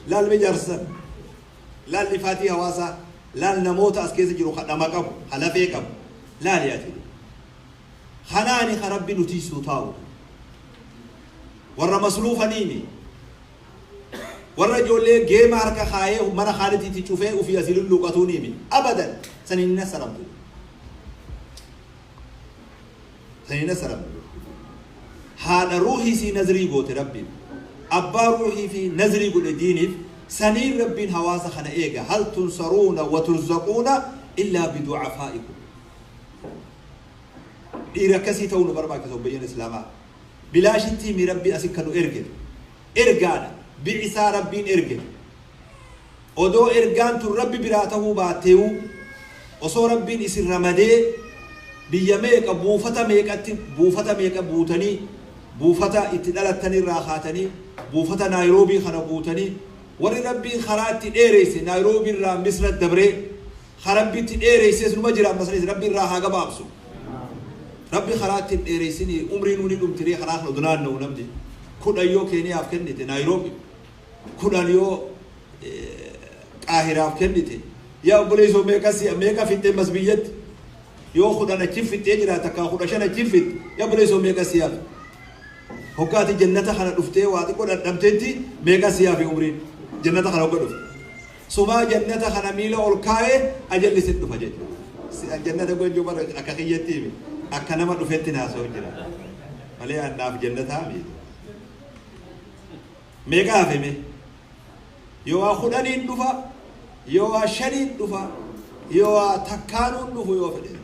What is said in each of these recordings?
Laal mee jaarsa san. Laal dhifaatii hawaasaa. Laal namoota as keessa jiru ka dhama qabu, ka lafee qabu. Laali ati. Kanaani ka Rabbi nu tiysuu taa'u. Warra masluufaniimi. Warra ijoollee geema harka kaayee mana kaanitiitti cufee ufii asii lulluuqatuuniimi. Abadan saniin hin nassaramtu. Saniin hin nassaramtu. Haadha ruuhii sii nazrii goote Rabbiin. Abbaa ruuhii fi nazrii godhe diiniif saniin Rabbiin hawaasa kana eega. Hal tunsaruuna wa turzaquuna illaa bidu'afaa'ikum. Dhiira akkasii ta'uu nu barbaachisa obboleeyyan Islaamaa. Bilaashitti mi Rabbiin asi ka nu erge. Ergaadha. Bi'isaa Rabbiin erge. Odoo ergaan tun Rabbi biraa tahuu baatteewuu, osoo Rabbiin isin ramadee biyya meeqa buufata meeqatti buufata meeqa buutanii, buufata itti dhalattan irraa kaatanii, buufata Naayiroobii kana buutanii, warri Rabbiin karaa itti dheereyse Naayiroobii irraa Misra dabree, ka Rabbi itti dheereyses numa jira amma sanis Rabbi irraa haa gabaabsu. Rabbi karaa itti hin dheereysinii umriinuu ni dhumtiree karaa kana odoo naanna'u namni 10 yoo Keeniyaaf kennite Naayiroobii 10 yoo Qaahiraaf kennite yaa obboleessoo meeqa si meeqa fixxee mas biyyatti yoo 10 achi fixxee jiraate takkaa 15 achi fixxe yaa obboleessoo meeqa si hafe hoggaa ati jannata kana dhuftee waa xiqqoo dhandhamtetti meeqa si hafe umriin jannata kana hogga dhufte Sumaa jannata kana miila ol kaaye ajalli sit dhufa jechuudha. Si an jannata gonjoo bara akka kiyyatti himi akka nama dhufetti haasa'u jira. Malee an naaf jannataa miti. Meeqa hafe mee? Yoo waa 10n dhufa, yoo waa 5n dhufa, yoo waa takkaanuun dhufu yoo fedhe.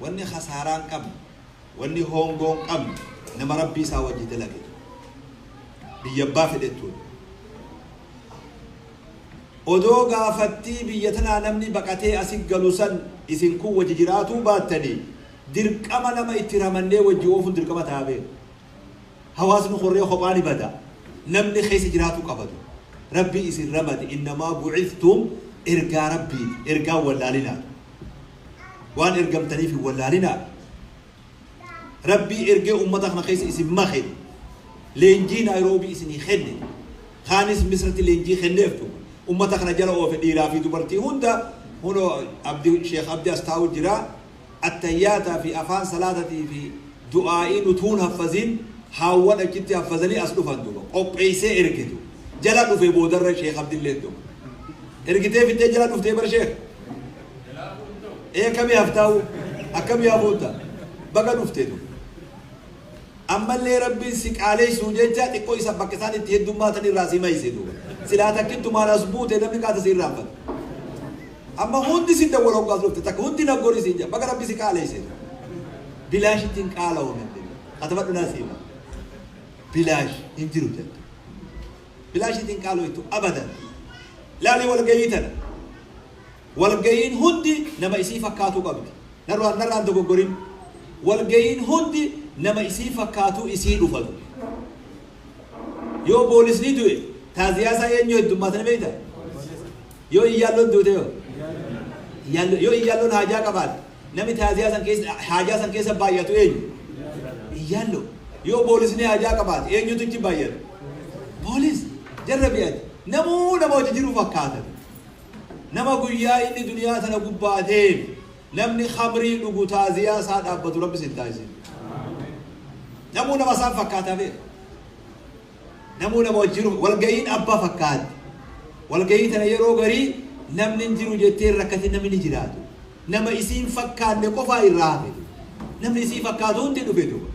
Wanni khasaaraa hin qabne, wanni hoongoo hin qabne nama Rabbii isaa wajji dalage. Biyya abbaa fedhettuun. Odoo gaafattii biyya tanaa namni baqatee asi galu san isin kun wajji jiraatuu baattanii dirqama nama itti ramannee wajji oofuun dirqama ta'a beeku. Hawaasni korree kophaa ni bada. Namni keessa jiraatuu qabatu. Rabbii isin ramade innamaa bu'ithtum ergaa Rabbiiti. Ergaa wallaalinaa. Waan ergamtaniif hin wallaalinaa. Rabbii ergee ummata kana keessa isin make. Leenjii Naayiroobii isinii kenne. Kaanis Misratti leenjii kenneeftu. Ummata kana jala oofe dhiiraa fi dubartii hunda hunoo Abdi Sheekh Abdi as taa'u jira. Attayyaataa fi afaan salaatatii fi du'aa'ii nutuun haffazin haawwan achitti haffazanii as dhufan duuba. Qopheessee erge duuba. Jala dhufe boodarra Sheekh Abdilleen duuba. Ergitee fittee jala dhuftee bar Sheekh. Ee akkamii haftaa'u akkamii hafuutta baga dhufte tu. Ammallee Rabbiin si qaaleessuu jecha xiqqoo isa bakka isaan itti heddummaatan irraa si mayse duuba. Silaa takkittumaan as buute namni qaata si irraanfata. Amma hundi si dawwala hoggaas dhufte takka hundi naggori siin jedha baga Rabbi si qaaleesse. Bilaashitti hin qaala'u namni. Katabadhu naa siima. Bilaash hin jiru jettu. Bilaashitti hin qaala'u abadan. Laali walgayii tana. Walgayiin hundi nama isii fakkaatuu qabdi. Narraan narraan dogoggorin. Walgayiin hundi nama isii fakkaatuu isii dhufatu. Yoo boolisni du'e taaziyaa isaa eenyu heddummaatani beekta? Yoo iyyaalloon duute yoo? Iyyaallo yoo iyyaalloon haajaa qabaatte namni taaziyaa san keessa haajaa san keessa baay'atu eenyu? Iyyaalloo. Yoo boolisni haajaa qabaate eenyutu ichi baay'ata? Boolis. Jarra bi'ati. Namuu nama hojii jiru fakkaatan. Nama guyyaa inni duniyaa tana gubbaa deeme namni khamrii dhugu taaziyaa isaa dhaabbatu Rabbi sin taasisin. Namuu nama isaan fakkaataa beeka. Namuu nama wajji jiru walga'iin abba fakkaatti. Walga'ii tana yeroo garii namni hin jiru jettee hin rakkatin namni ni jiraatu. Nama isiin fakkaanne qofaa irraa hafe. Namni isii fakkaatu hundi dhufe duuba.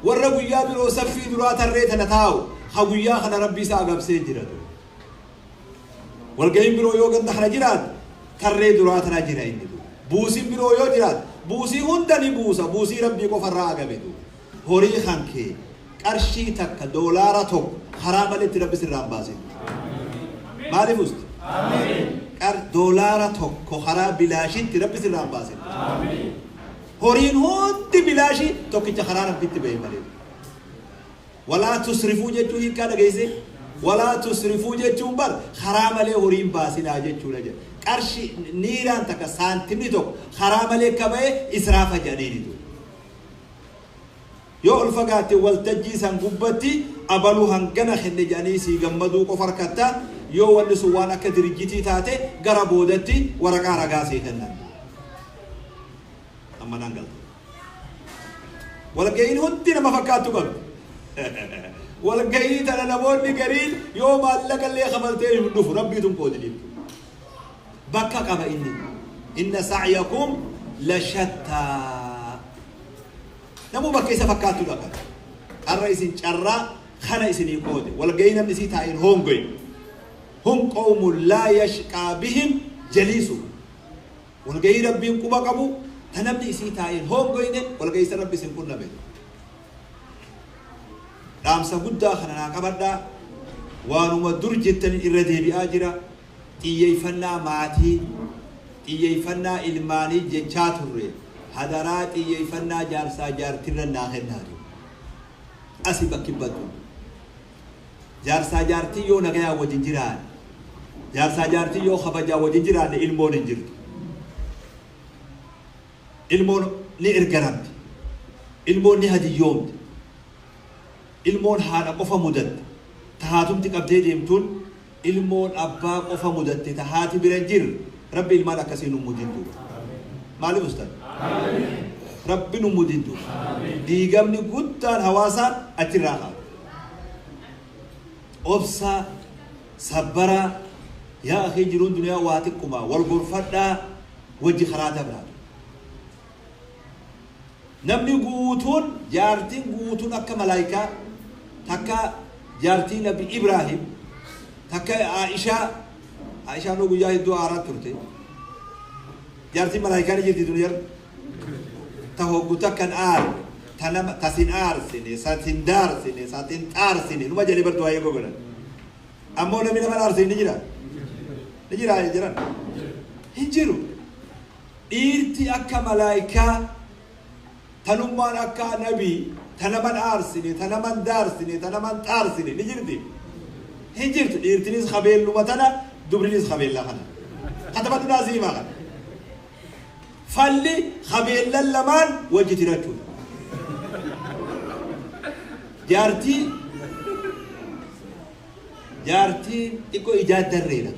Warra guyyaa biroo saffii duraa tarree tana taa'u ha guyyaa kana Rabbi isa agabsee jira duuba. Walga'iin biroo yoo ganda kana jiraate tarree duraa tana jira inni duuba. Buusiin biroo yoo jiraate buusii hunda ni buusa buusii Rabbii qofa irraa agabe duuba. Horii kan kee qarshii takka doolaara tokko karaa maletti Rabbi sirraa hin baasin. Maaliif usti? Qar doolaara tokko karaa bilaashitti Rabbi sirraa hin baasin. Horiin hundi bilaashii tokkicha karaa Rabbitti bahe malee. Walaa tusrifuu jechuun hiikkaa dhageessee? Walaa tusrifuu jechuun bar karaa malee horii hin baasinaa jechuudha jedha. Qarshii niiraan takka saantimni tokko karaa malee akka bahe israafa jedhaniini duuba. Yoo ol fagaatte waltajjii san gubbatti abaluu hangana kenne jedhanii sii gammaduu qofa harkatta. Yoo wanni sun waan akka dirjitii taate gara boodatti waraqaa ragaa sii kennan. Amma naan galte. Walga'iin hundi nama fakkaattu qabdi. Walga'ii tana namoonni gariin yoo maallaqa illee kafaltee hin dhufu rabbiitun qoodiniif. Bakka qaba inni. Inna sa'yakum la shattaa. Namuu bakka isa fakkaattu dhaqa. Har'a isin carraa kana isinii qoode. Walga'ii namni isii taa'in hongoye. Hum qawmun laa yashqaa bihim jaliisu. Walga'ii rabbiin quba qabu ta namni isii taa'in hongoyne walga'ii isa rabbi isin qunname. Dhaamsa guddaa kana naa qabadhaa. Waanuma dur jettanii irra deebi'aa jira. Xiyyeeffannaa maatii, xiyyeeffannaa ilmaanii jechaa turre. Hadaraa xiyyeeffannaa jaarsaa jaartirra naa kennaa jiru. Asi bakki baddu. Jaarsaa jaartii yoo nagayaa wajjin jiraanne, jaarsaa jaartii yoo kabajaa wajjin jiraanne ilmoon hin jirtu. Ilmoon ni ergaramti. Ilmoon ni hadiyyoomti. Ilmoon haadha qofa mudatte. Tahaatumti qabdee deemtuun ilmoon abbaa qofa mudatte tahaati bira hin jirre. Rabbi ilmaan akkasii nu mudin duuba. Maaliif ustaz? Rabbi nu mudin duuba. Diigamni guddaan hawaasaa achirraa ka'a. Obsa, sabbaraa, yaa akii jiruun duniyaa waa xiqquma wal gorfadhaa wajji karaa dabraa. Namni guutuun jaartiin guutuun akka malaayikaa takka jaartii Nabi Ibraahim takka Aishaa Aishaan guyyaa hedduu aaraa turte. Jaartiin malaayikaa ni jirti duniyaa ta hoggu takkan aarre ta nama tasin aarsine satin daarsine satin xaarsine numa jedhee bartuu waa'ee gogodhan. Ammoo namni nama aarsine ni jira. Ni jira jiran. Hin jiru. Dhiirti akka malaayikaa tanummaan akka nabii ta naman aarsine ta naman daarsine ta naman xaarsine ni jirti. Hin jirtu. Dhiirtinis qabeelluma tana dubrinis qabeellaa kana. Katabatu naasii kana. Falli qabeellan lamaan wajji tirachuudha. Jaartii xiqqoo ijaa darreedha.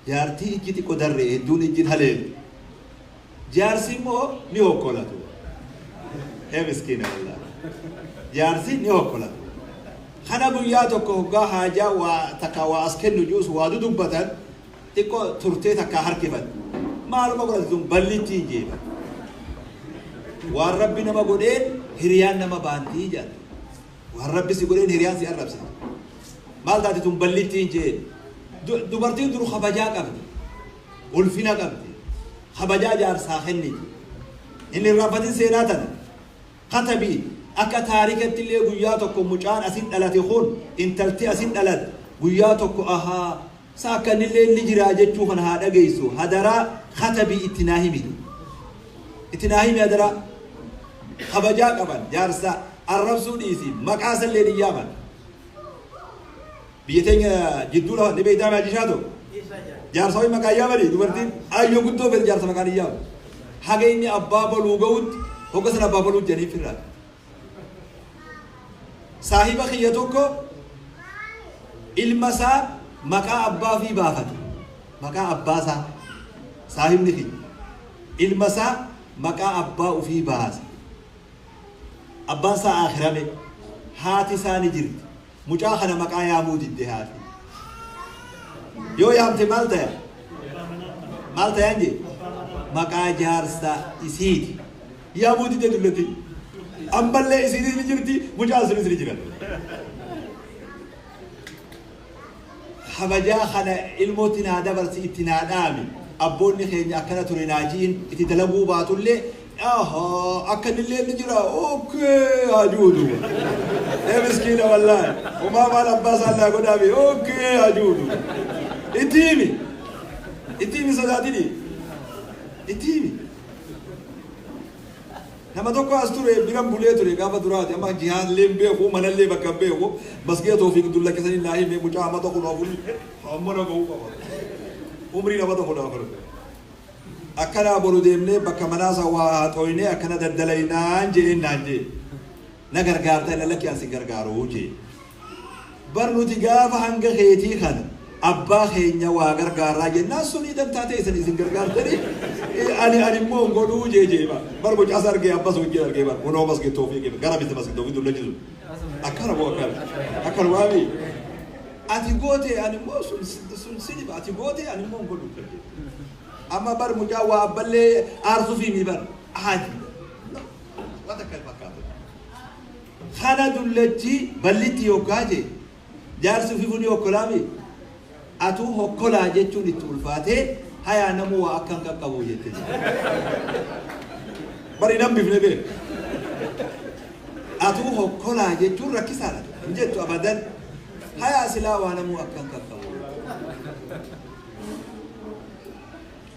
Jaartii ijji xiqqoo darree hedduun ijji haleeltu. Jaarsi immoo ni hokkolatu. Ee miskiina wallaahi. Jaarsi ni hokkolatu. Kana guyyaa tokko hoggaa haajaa waa takka waa as kennu juus waa dudubbatan xiqqoo turtee takka harkifatu. Maaluma godhatu tun ballitti hin jeeba. Waan rabbi nama godheen hiriyaan nama baantii jedha. Waan rabbi si godheen hiriyaan si arrabsite. Maal taate tun ballitti hin jeen. Dubartiin dur kabajaa qabdi. Ulfina qabdi. Kabajaa jaarsaa kenniti. Inni irraanfatin seenaa tana. Katabii akka taarikatti illee guyyaa tokko mucaan asin dhalate kun intalti asin dhalatte guyyaa tokko ahaa sa akka innillee inni jiraa jechuu kana haa dhageessu hadaraa katabii itti naa himi. Itti naa himi hadaraa. Kabajaa qaban jaarsa arrabsuu dhiisi maqaa sallee ni yaaman. Biyya teenya jidduu lafa ni beektaa maajishaa tokko. Jaarsa wayii maqaa yaamanii dubartiin ayyoo guddoo fedhe jaarsa maqaan hin yaamu. Haga inni abbaa baluu ga'utti hogga sana abbaa baluu jedhanii firraa. Saahiba kiyya tokko ilma isaa maqaa abbaa fi baafate. Maqaa abbaa isaa saahibni kiyya ilma isaa maqaa abbaa ofii baase. Abbaan isaa aakhirame haati isaa ni jirti. Mucaa kana maqaa yaamuu didde haati. Yoo yaamte maal taya? Maal tayaan jee? Maqaa jaarsa isiiti. Yaamuu didde dullatti. Ammallee isiinis ni jirti, mucaan sunis ni jira. Kabajaa kana ilmootti naa dabarsi itti naa dhaami. Abboonni keenya akkana ture naa ji'in itti dalaguu baatullee akka innillee ni jira okkee haa juudu. Ee miskiina wallaahi. Homaa maal abbaa isaa naa godhaami okkee haa juudu. Itti himi. Itti himi sodaatini. Itti himi. Nama tokko as ture biran bulee ture gaafa duraati amma jihaallee hin beeku manallee bakka hin beeku masgiida Toofiq dullakisanii naa hime mucaa amata 14 amma na ga'uu qaba. Umrii nama 14. Akkanaa boru deemnee bakka manaasa waa haa xooynee akkana daddalaynaan je'een naan jee. Na gargaarta ila lakki an si gargaaru jee. Bar nuti gaafa hanga keetii kana abbaa keenya waa gargaaraa jennaan sunii dantaa ta'e isin isin gargaartanii ani immoo hin godhuu jee jee ba. Bar mucaas argee abbas wajjin argee bar kunoo masgid Toofiiqi gara miti masgid Toofiiq dullachisu. Akkana moo akkana akkana waami. Ati goote ani immoo sun siniba ati goote ani immoo hin godhuu. Amma bar mucaa waa abballee aarsuu fi mi bar haati. Waan akka fakkaatu. Kana dullachi ballitti yoggaa jee jaarsi ofii funi hokkolaami. Atuu hokkolaa jechuun itti ulfaatee hayaa namuu waa akka hin qaqqabu jette. Bari nan bifne beeku. Atuu hokkolaa jechuun rakkisaadha. Hin jettu abadan. Hayaa silaa waa namuu akka hin qaqqabu.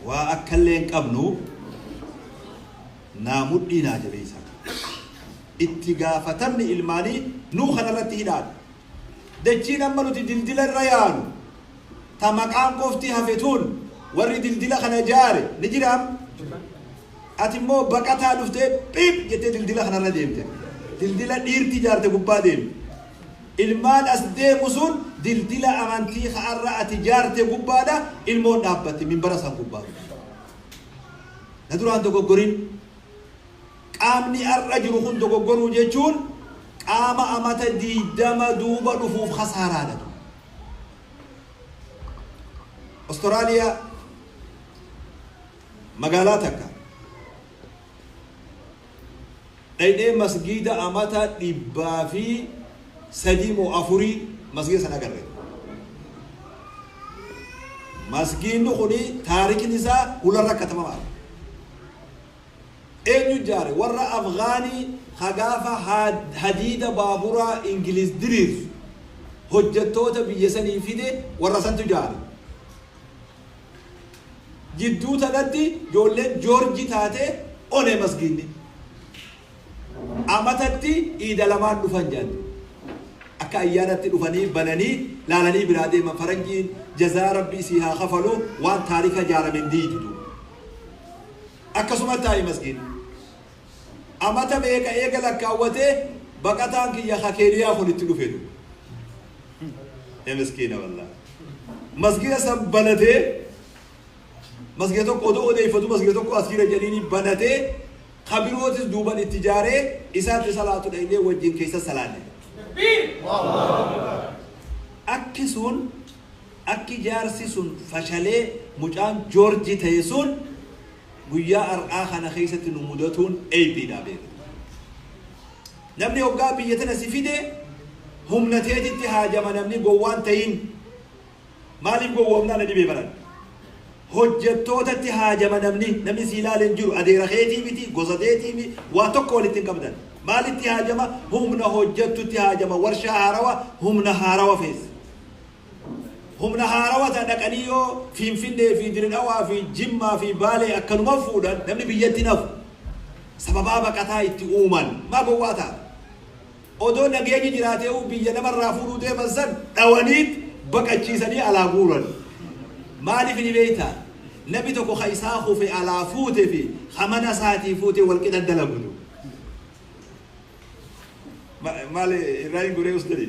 Waa akkallee hin qabnu naa mudhii naa jabeessa. Itti gaafatamni ilmaanii nuu kanarratti hidhaadha. Dachiin amma nuti dildila irra yaanu ta maqaan qofti hafe tun warri dildila kana jaare ni jiraam. Ati immoo baqataa dhuftee phiip jettee dildila kanarra deemte. Dildila dhiirti jaarte gubbaa deemte. Ilmaan as deemu sun dildila amantii ka'arra ati jaarte gubbaadha ilmoon dhaabbatti minbara san gubbaa. Na duraan dogoggorin qaamni har'a jiru kun dogoggoruu jechuun qaama amata 20 duuba dhufuuf khasaaraadha. Austraaliyaa magaalaa takka dhaydhee masgiida amata 103 moo 4 masgiida sana agarre. Masgiidni kuni taarikni isaa hularra katabamaadha. Eenyu jaare warra Afgaanii hagaafa hadiida baaburaa Ingiliz diriirsu hojjettoota biyya sanii fide warra santu jaare. Jidduu tanatti ijoolleen Joorji taate one masgiidni. Amatatti iida lamaan dhufan jaalle. Akka ayyaanatti dhufanii bananii laalanii biraa deeman faranjiin jazaa rabbi isii haa kafalu waan taarika jaarame hin diidu. Akkasuma taa'e masgiidni. Amata meeqa eega lakkaawwatee baqataan kiyya ka Keeniyaa kun itti dhufe. Miskiina wallaahi. Masgiida san banatee masgiida tokko odoo odeeffatu masgiida tokko as jira jedhanii banatee kabirootis duuban itti ijaaree isaatti salaatu dhaynee wajjin keessa salaanne. Akki sun akki jaarsi sun fashalee mucaan Joorji ta'e sun guyyaa har'aa kana keessatti nu mudatuun eebbiidha beeku. Namni hoggaa biyya tana si fide humna teetitti haajama namni gowwaan ta'in maaliif gowwoomnaa na dhibee baran. Hojjettootatti haajama namni si ilaalee hin jiru adeera keetii miti gosa teetii miti waa tokko walitti hin qabdan. Maalitti haajama humna hojjettutti haajama warshaa haarawa humna haarawa fees. Humna haarawa ta dhaqanii yoo Finfinnee fi Dirqawaa fi Jimmaa fi Baalee akkanuma fuudhan namni biyyatti nafu. Sababaa baqataa itti uuman maa gowwaa ta'a. Odoo nageenyi jiraatee biyya namarraa fuudhuu deeman san dhawaniit baqachiisanii alaa guuran. Maaliif ni beektaa? Namni tokko ka isaa kufe alaa fuute fi ka mana isaatii fuute wal qixa dalagu. Maali irraa hin goree usdari?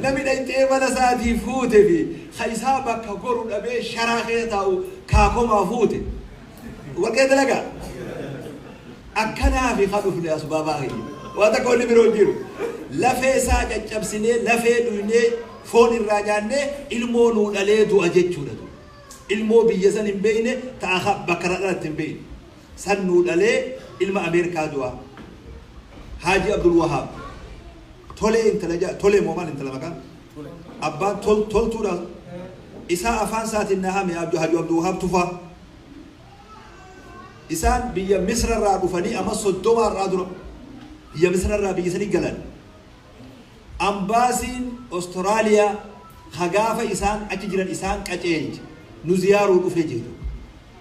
Namni dhaqxee mana isaatii fuute fi ka isaa bakka goru dhabee sharaa keessa taa'u kaakomaa fuute. Wal qixa dalagaa? Akkanaa fi ka dhufne as baabaa kiyya. Waan takka wanni biroo hin jiru. Lafee isaa caccabsinee lafee dhuynee foon irraa nyaannee ilmoo nuu dhalee du'a jechuudha. Ilmoo biyya san hin beekne ta'a bakka irraa dhalatte hin beekne. San nuu dhalee ilma Ameerikaa du'a. Haaji Abdul Wahaab. Tolee intala jaa tolee moo maal intala maqaan? Abbaan toltuudha. Isaa afaan isaatiin na hame Haaji Abdul Wahaab Tufaa. Isaan biyya Misra irraa dhufanii amma 30 irraa dura biyya Misra irraa biyya sanii galan. Ambaasiin Austraaliyaa hagaafa isaan achi jiran isaan qaceelche nu ziyaaruu dhufe jedhu.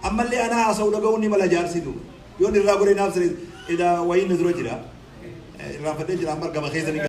Ammallee ana haasa'u dhaga'uun ni mala jaarsi duuba. Yoon irraa godhee naaf siree wayiin na dura jira. Irraanfadhee jira amma argama keessa ni